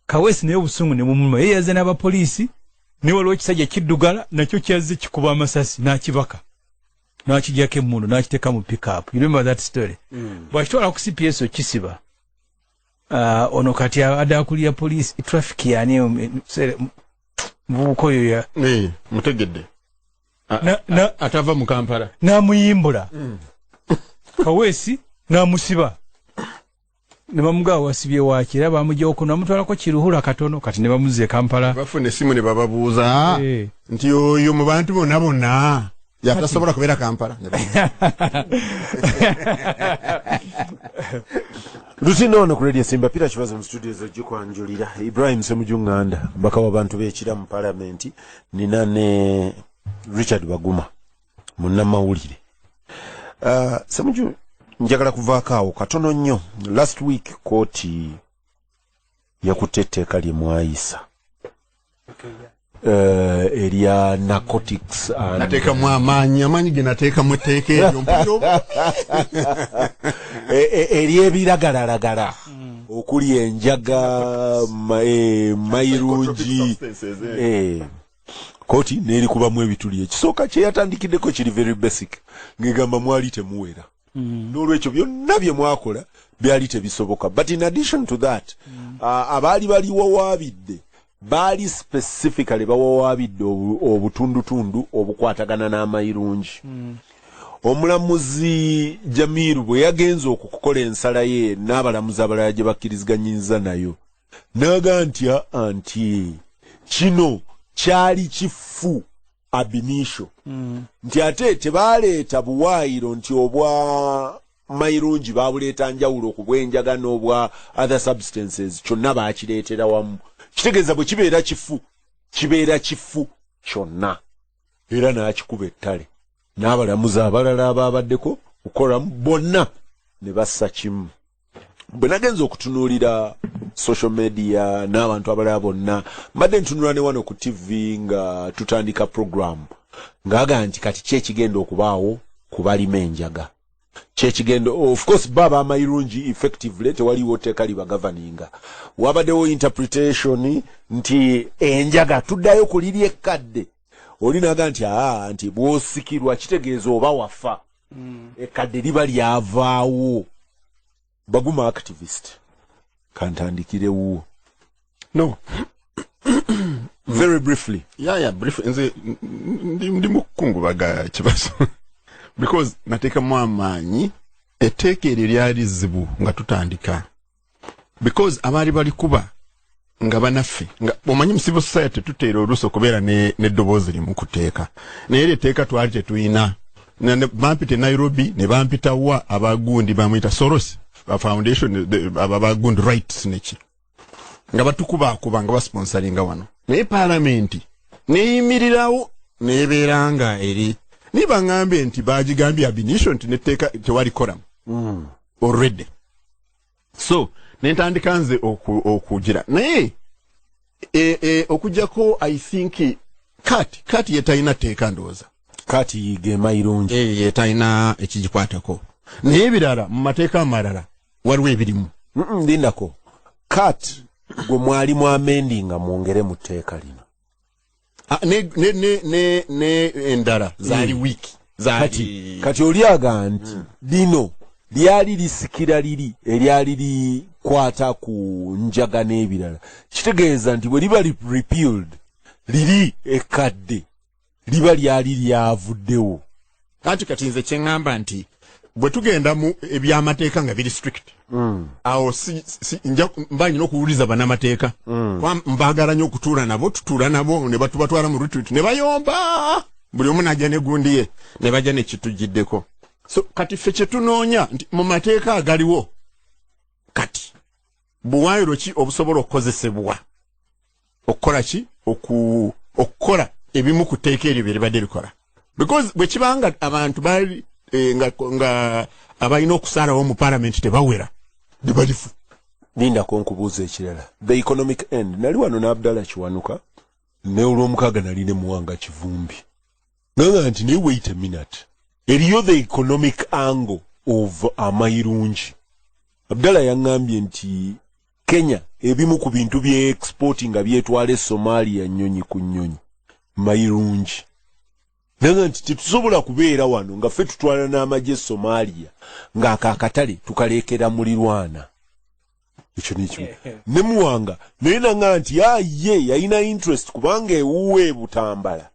Kaweesi, naye obusungu ne bumuluma. Ye yazze n'abapoliisi, naye waliwo ekisajja kiddugala nakyo kyazze kikuba amasasi, n'akibaka n'akijjako emmundu n'akiteeka mu pickup. You remember that story? Bwakitwala ku CPS okisiba, ono kati adde akulira police traffic yani muvubuka oyo ya Eh, mutegedde. Atava mu Kampala. N'amuyimbula Kaweesi n'amusiba ne bamugawa wasibye waaki, era bamuggyako namutwalako Kiruhura katono, kati ne bamuzza e Kampala. Bafuna essimu ne bababuuza Eh. nti oyo mu bantu bonna bonna Yatasobola kubeera Kampala. Lutino ono ku Radio Simba, Peter Kibazo mu studio z'ogikwanjulira. Ibrahim Ssemujju Nganda, mbaka w'abantu b'Ekira mu Palamenti, nina ne Richard Baguma munnamawulire. Ssemujju, njagala kuvaako awo katono nnyo. Last week kooti yakutte etteeka lye mwayisa erya narcotics and Nateekamu amaanyi, amaanyi ge nateekamu etteeka eryo mpulira. Eryebiragalalagala okuli enjaga, mayirungi. Kooti nerikubamu ebituli. Ekisooka kyeyatandikiddeko kiri very basic, ngegamba mwali temuwera, n'olwekyo byonna bye mwakola byali tebisoboka. But in addition to that, abaali baliwawaabidde baali specifically bawawaabidde obutundutundu obukwatagana n'amayirungi. Omulamuzi Jamiru bwe yagenze okukola ensala ye n'abalamuzi abalala gye bakkiriziganyiza nayo, n'aga nti aa, nti kino kyali kifu ab initio, nti ate tebaaleeta buwaayiro nti obwa mayirungi babuleeta njawulo ku bwenjaga n'obwa other substances, kyonna baakireetera wamu. Kitegeeza bwe kibeera kifu, kibeera kifu kyonna. Era n'akikuba ettale n'abalamuzi abalala ababaddeko okukolamu bonna ne bassa kimu. Bwe nagenza okutunuulira social media n'abantu abalala bonna, mbadde ntunula ne wano ku TV nga tutandika program, ng'aga nti kati ki ekigenda okubaawo ku balima enjaga, kyekigenda. Of course ba abamayirungi effectively tewaliwo tteeka libagavaninga. Wabaddewo interpretation nti enjaga tuddayo ku liri ekkadde. Oli naga nti aa, nti bw'osikirwa kitegeeza oba wafa, ekkadde liba lyavaawo. Baguma activist, kantandikirewo. No. Very briefly. Yeah, brief. Nze ndi mukungubaga Kibazo because nateekamu amaanyi. Etteeka eryo lyali zibu nga tutandika because abaali balikuba nga banaffe, nga omanyi mu civil society tuteera oluusi okubeera n'eddoboozi limu ku tteeka, naye eryo etteeka twali tetulina. Bampita e Nairobi ne bampita wa abagundi bamuyita Soros Foundation, abagundi rights neki, nga batukubaakuba nga basponsoringa wano, naye paalamenti neyimirirawo nebeera nga eri niye baŋŋambye nti bagigambye ab initio nti netteeka tewalikoramu already. So nentandika nze okugira naye okugjako I think kati yetalina tteeka, ndowooza. Kati ge mayirungi. Yetalina ekigikwatako, naye ebirala mu mateeka amalala waliwo ebirimu. Lindako. Kat gwe mwali mwamendinga mwongere mu tteeka lino. Ah, ne endala zaali weak. Kati oli aga nti lino lyali lisikira liri eryali likwata ku njaga n'ebirala, kitegeeza nti bwe liba repealed, liri ekkadde liba lyali lyavuddewo. Anti kati nze kyeŋŋamba nti bwe tugenda mu ebyamateeka nga biri strict, awo si, nja mba nyina okuwuliza bannamateeka. Kuba mbaagala nnyo okutuula nabo, tutuula nabo ne batubatwala mu retreat ne bayomba, buli omu najja ne gundi ye ne bajja ne kitugiddeko. So kati ffe kyetunoonya nti mu mateeka agaliwo kati buwaayiro ki obusobola okukozesebwa okukola ki, okukola ebimu ku tteeka eryo bye libadde likola, because bwe kibanga abantu bali nga abalina okusalawo mu parliament tebawera, tebalifu. Lindako nkubuuza ekirala, the economic end. Nali wano ne Abdallah Kiwanuka ne olwomukaaga nali ne Muwanga Kivumbi, naga nti naye wait a minute, eriyo the economic angle of amayirungi. Abdallah yaŋŋambye nti Kenya ebimu ku bintu bye export nga byetwala e Somalia nnyonyi ku nnyonyi mayirungi, naga nti tetusobola kubeera wano nga ffe tutwala n'amagye e Somalia ng'ako akatale tukaleekera mulirwana. Ekyo nekimu ne Muwanga naye naŋŋa nti aye yalina interest kubanga ewuwe e Butambala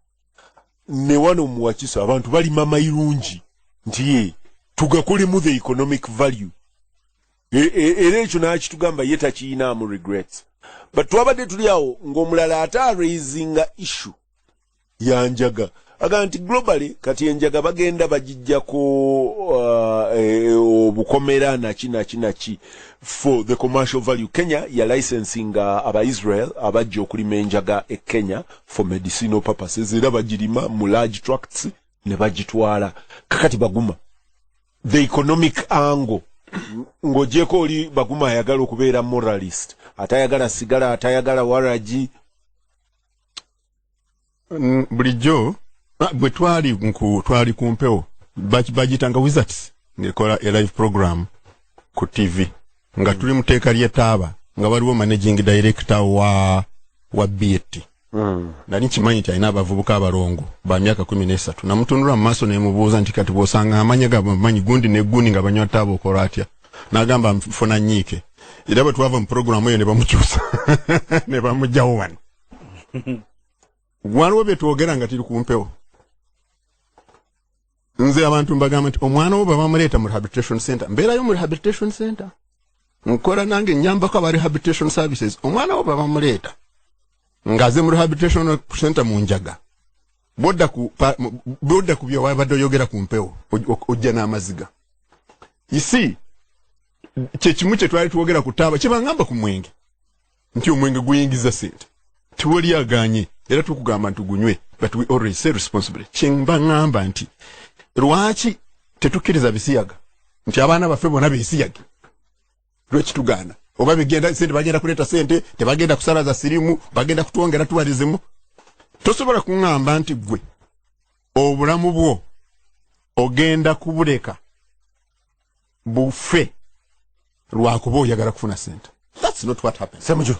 ne wano mu Wakiso abantu balima mayirungi, nti ye tugakolemu the economic value. Era ekyo n'akitugamba ye takiyinaamu regrets. But twabadde tuli awo ng'omulala ate araisinga issue yanjaga. Agamba nti globally kati enjaga bagenda bagijjako obukomera naki naki naki for the commercial value. Kenya ya licensing aba Israel abajja okulima enjaga e Kenya for medicinal purposes, era bagirima mu large tracts ne bagitwala. Kakati Baguma, the economic angle, ng'ogyeko oli Baguma ayagala okubeera moralist, atayagala sigala, atayagala waragi. Bulijjo bwe twali ku mpewo, bagiyitanga Wizards, ng'ekola a live program ku TV, nga tuli mu tteeka ly'ettaaba, nga waliwo managing director wa BAT. Nali nkimanyi nti alina abavubuka abalongo ba myaka 13. Namutunula mu maaso nemubuuza nti, "Kati bw'osanga amanya gamanyi gundi ne gundi nga banywa taaba, okola atya?" N'agamba, "Nfuna nyiike." Era bwe twava mu puroguramu eyo ne bamukyusa ne bamugjawo. Wano waliwo bye twogera nga tiri ku mpewo. Nze abantu mbagamba nti omwana wo babamuleeta mu rehabilitation center, mbeerayo mu rehabilitation center, nkola nange, nyambako aba rehabilitation services. Omwana wo babamuleeta ng'aze mu rehabilitation center mu njaga, bwodda ku byewabadde oyogera ku mpewo, ojja n'amaziga. Isi kyekimu kye twali twogera ku taaba, kyebangamba ku mwenge nti omwenge guyingiza sente, tiwali aganye, era tukugamba nti gunywe, but we always say responsibly. Kyemba ŋŋamba nti lwaki tetukkiriza bisiyaga, nti abaana baffe bonna besiyage? Lweki tugaana? Oba bigenda sente, bagenda kuleeta sente, tebagenda kusalaza sirimu, bagenda kutwongera tuwalizimu. Tosobola kuŋŋamba nti gwe obulamu bwo ogenda kubuleka bufe lwakuba oyagala kufuna sente. That's not what happens. Semujo.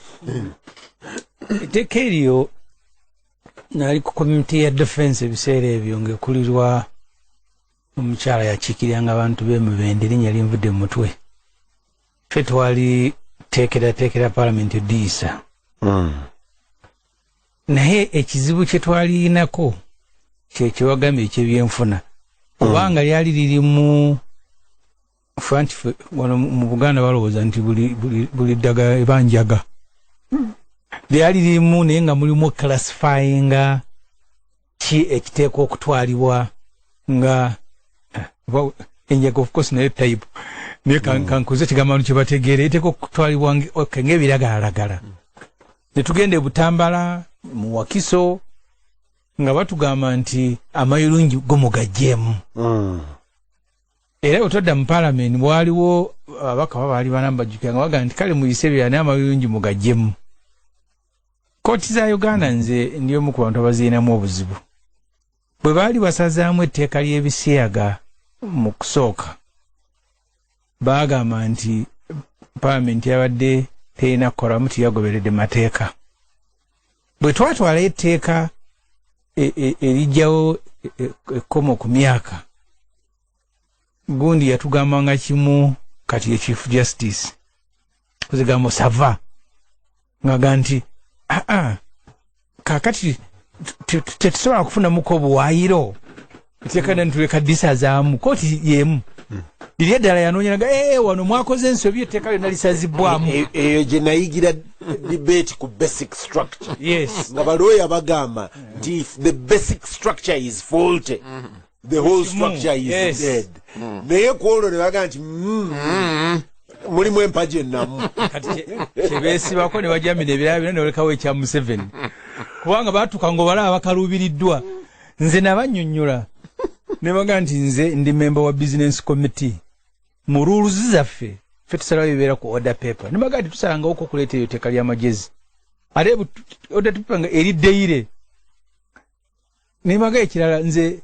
Etteeka eryo, nali ku komiti ya defense ebiseera ebyo, ng'ekulirwa omukyala yakiikiriranga abantu b'emubende, erinnya linvudde mu mutwe. Ffe twali teekerateekera palamenti odiyisa, naye ekizibu kye twalinako kyekyewagambye ekyebyenfuna, kubanga lyali lirimu fe anti ffe wano mu Buganda balowooza nti buli ddagala eba njaga. Lyali lirimu, naye nga mulimu classifyinga ki ekiteekwa okutwalibwa nga enjaga. Of course naye type, naye kankuze kigambo kye bategeera, eteekwa okutwalibwa okay, ng'ebiragalalagala. Ne tugenda e Butambala, mu Wakiso, nga batugamba nti amayirungi go mugaggyemu. Era bwe twadda mu paalamenti, waaliwo ababaka babaali bana, mbajjukira, nga bagamba nti kale muyise ebirala, naye amayirungi mugaggyemu. Kooti za Uganda, nze ndi omu ku bantu abazirinamu obuzibu. Bwe baali basazaamu etteeka ly'ebisiyaga mu kusooka, baagamba nti paalamenti yabadde terina kukolamu, tiyagoberedde mateeka. Bwe twatwalayo etteeka eriggyawo ekkomo ku myaka, gundi yatugambanga kimu, kati ye Chief Justice kuzigamba sava ngaga nti aa kakati tetusobola kufunamuko obuwaayiro, etteeka netuleka disazaamu. Kooti yemu liri eddala yanoonyeraga, "Eh, wano mwakoze ensobi, etteeka lyonna lisazibwamu." Eyo gye nayigira debate ku basic structure. Nga balooya bagamba nti if the basic structure is faulty, the whole structure is dead. Naye ku olwo ne bagamba nti mulimu empagi ennamu. Kati kyebeesibako ne bajamira ebirala byonna, ne balekawo ekya Museveni, kubanga baatuuka nga obalaba bakaluubiriddwa. Nze nabannyonnyola ne baga nti nze ndi member wa business committee, mu rules zaffe ffe tusalawo ebibeera ku order paper. Ne baga nti tusalangawo okuleeta eyo etteeka ly'amagezi, ate order paper nga eri deire. Ne baga ekirala, nze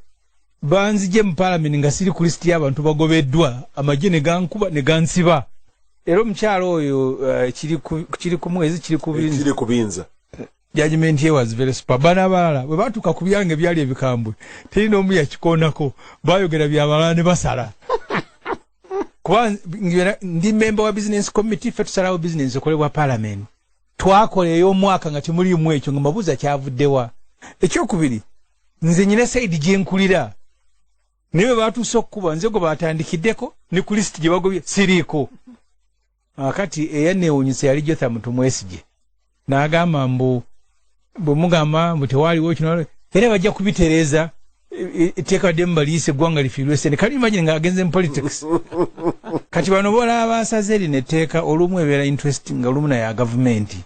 banzije mu parliament nga siri ku lisiti y'abantu bagobeddwa, amagye ne gankuba ne gansiba. Era omukyalo oyo kiri ku mwezi kiri ku binza. Kiri kubinza. Judgment ye was very super. Bano abalala bwe batuuka ku byange byali ebikambwe, teri n'omu yakikoonako, bayogera byabalala ne basala, kuba ndi member wa business committee, ffe tusalawo business ekolebwa parliament. Twakola ey'omwaka nga temuliimu ekyo, nga mabuuza kyavuddewa. Ekyokubiri, nze nyina side gyenkulira, naye bwe batuuse okukuba nze gwe batandikiddeko, ne ku lisiti gye bagobye siriiko. Akati eyanneewunyisa yali Jotham Tumwesige, n'agamba mbu bwe mugamba mbu tewaaliwo kino, era bajja kubitereeza. Etteeka ddemu baliise, eggwanga lifiirwe sente. Kali imagine nga agenze mu politics. Kati bano bolaba basaze erino etteeka, olumu ebeera interesting, nga olumu naye gavumenti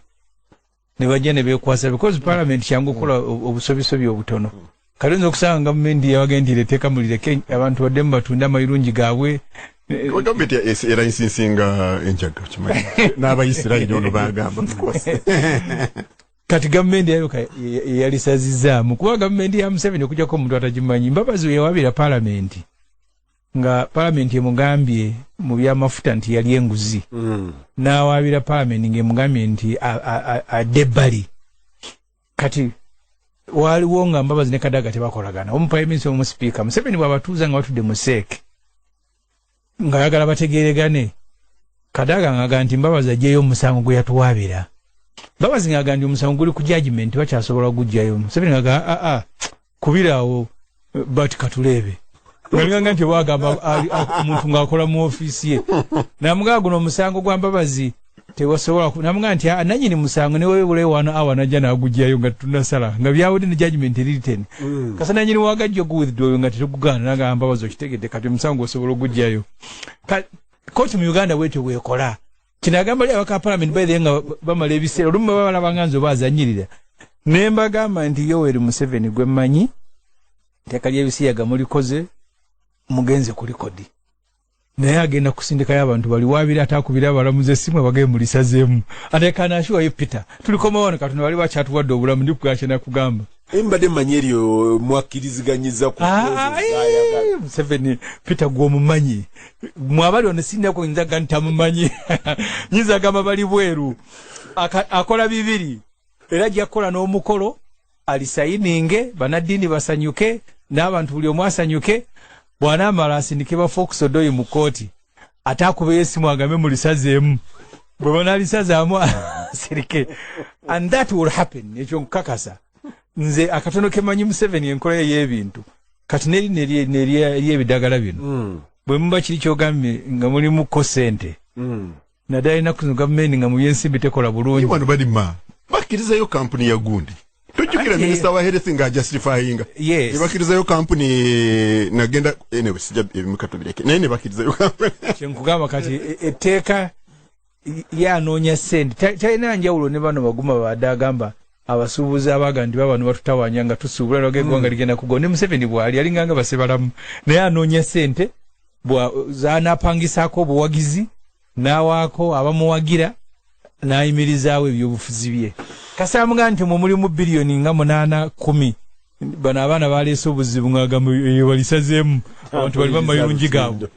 ne bajja ne beekwasa, because parliament kyangu okukola obusobisobi obutono. Kati oyinza okusanga gavumenti yabagenda nti etteeka mulireke, abantu baddemu batunde amayirungi gaabwe. Gavumenti erayisinsinga enjaga, kimanyi n'Abayisirayiri ono bagamba, of course. Kati gavumenti yayoka yalisazizaamu, kuba gavumenti ya Museveni, okujjako omuntu atagimanyi, Mbabazi yawabira palamenti nga palamenti emugambye mu byamafuta nti yali enguzi, n'awaabira palamenti ng'emugambye nti adde ebbali. Kati waliwo nga Mbabazi ne Kadaga tebakolagana, omu prime minister, omu speaker. Museveni bw'abatuuza nga batudde mu CEC ng'ayagala bategeregane, Kadaga ng'aga nti Mbabazi aggyeyo omusango gwe yatuwaabira. Mbabazi ng'aga nti omusango guli ku judgment, bakyasobola gujjayo. Museveni ng'aga, aa kubiraawo, but katuleebe. Ngalinga nti bwagamba omuntu ng'akola mu ofiisi ye, namugamba guno omusango gwa Mbabazi tewasobola, namugamba nti nanyini musango newebula wano awa najja n'agugjayo nga tunasala nga byawudde ne judgment eri written. Kasa nanyini wagajja oguwithdraw nga tetugugaana. Nagamba Mbabazi, okitegedde, kati omusango osobola ogugjayo. Kooti mu Uganda bwetyo bwekola. Kino agamba li abaka parliament by nga bamala ebiseera, olumu baba balaba nga nze oba azanyirira, ne mbagamba nti Yoweri Museveni gwe mmanyi, etteeka ly'ebisiyaga mulikoze, mugenze ku likodi, naye agenda kusindikayo abantu baliwaabira, ate akubira abalamuzi essimu abagee mulisazeemu. Ate kanashuwayo Peter, tulikoma wano. Katonda bali bakyatuwadde obulamu, ndi kugakye nakugamba. Mbadde mmanyi eryo mwakkiriziganyizza ku Museveni. Peter, gwomumanyi, mwabali ono sinako nzaga ntamumanyi, nyinza gamba bali bweru. Akola bibiri, era ajja kukola n'omukolo alisayininge, bannaddiini basanyuke n'abantu buli omu asanyuke. Bw'anaamala asindike ba Fox Odoi mu kooti, ate akubeyo essimu agambe mulisazeemu. Bwe banaalisazaamu asirike, and that will happen. Ekyo nkukakasa nze akatono kemanyi Museveni, enkola ye y'ebintu. Kati neri eryebidagala bino, bwe muba kiri kyogambye nga mulimuko sente, naddala enaku zino gavumenti nga mu byensimbi tekola bulungi. Wano balima bakkirizayo kampuni ya gundi, tojjukira minisita wa health nga ajustifyinga? Yes. Ne bakkirizayo kampuni nagenda, anyway, sijja ebimu katubireke, naye ne bakkirizayo kampuni. Kyenkugamba kati etteeka yanoonya sente. Talina njawulo ne bano baguma badde agamba abasuubuzi abaga nti babano batutawanya nga tusuubula lwaga eggwanga ligenda kugwa. Ne Museveni bwali alinganga basebalamu, naye anoonya sente zanapangisaako obuwagizi n'awaako abamuwagira n'ayimirizaawo ebyobufuzi bye. Kasamuga nti mwe mulimu biliyoni nga 8 10, bano abaana baleese obuzibu, ng'agamba eyo balisazeemu, abantu bali bamayirungi gaabwe.